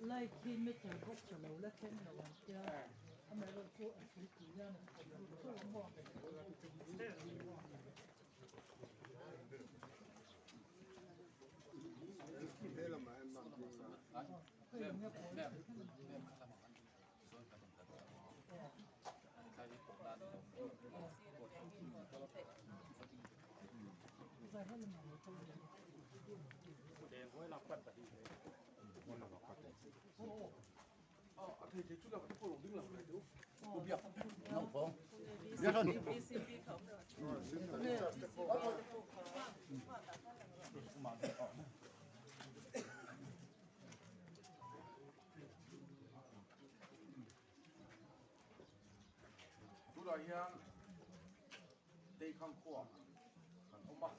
Light hi meter box a lo la thleng lo ang tia amaherawhchu a hrui hian an thawk lut theuh a maw. Tunah hian Teikhang khua kan awm a,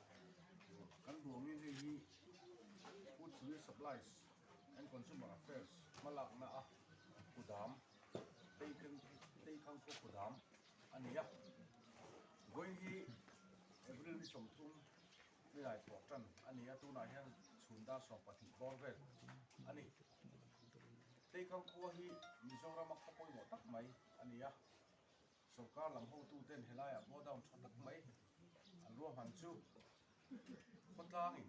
kan ruangin hei hi Food Civil Supplies and Consumer Affairs hmalakna a kudam Teikhang khua kudam a ni a. Vawiin hi April ni 30 Nilai thawh tan a ni a, tunah hian chhun dar 12 bawr vel a ni. Teikhang khua hi Mizorama khaw pawimawh tak mai a ni a, sorkar lam hotuten helaiah godown tha tak mai an ruahman chu khawtlangin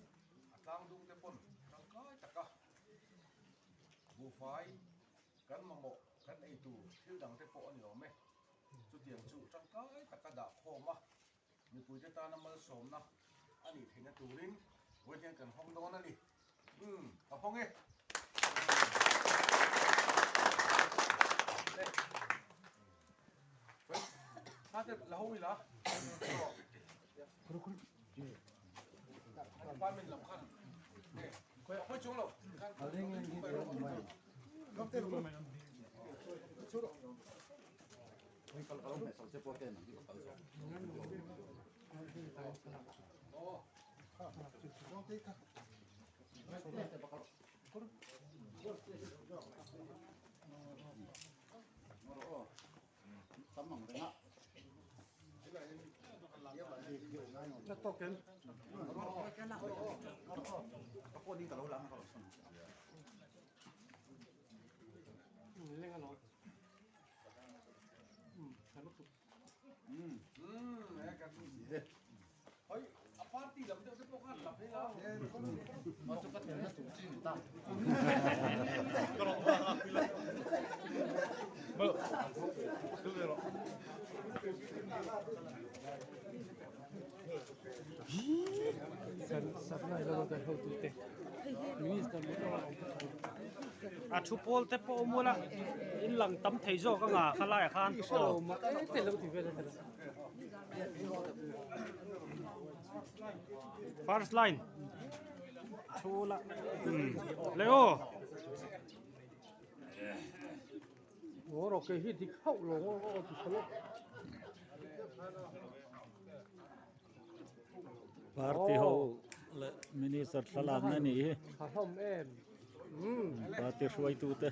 a tlang dung te pawn tangkai taka buhfai kan mamawh kan ei tur thil dang te pawh a ni awm e. Chutiang chu tangkai taka dah khawm a, mipuite tana malsawmna a nih theihna turin vawiin hian kan hawng dawn a ni. Umm, ka hawng e. A thu pawl te pawh awm ula in lang tam thei zawk anga khalaiah khan aw. First line thu la le aw. Party ho leh minister thlalakna a nih hi party hruaitute.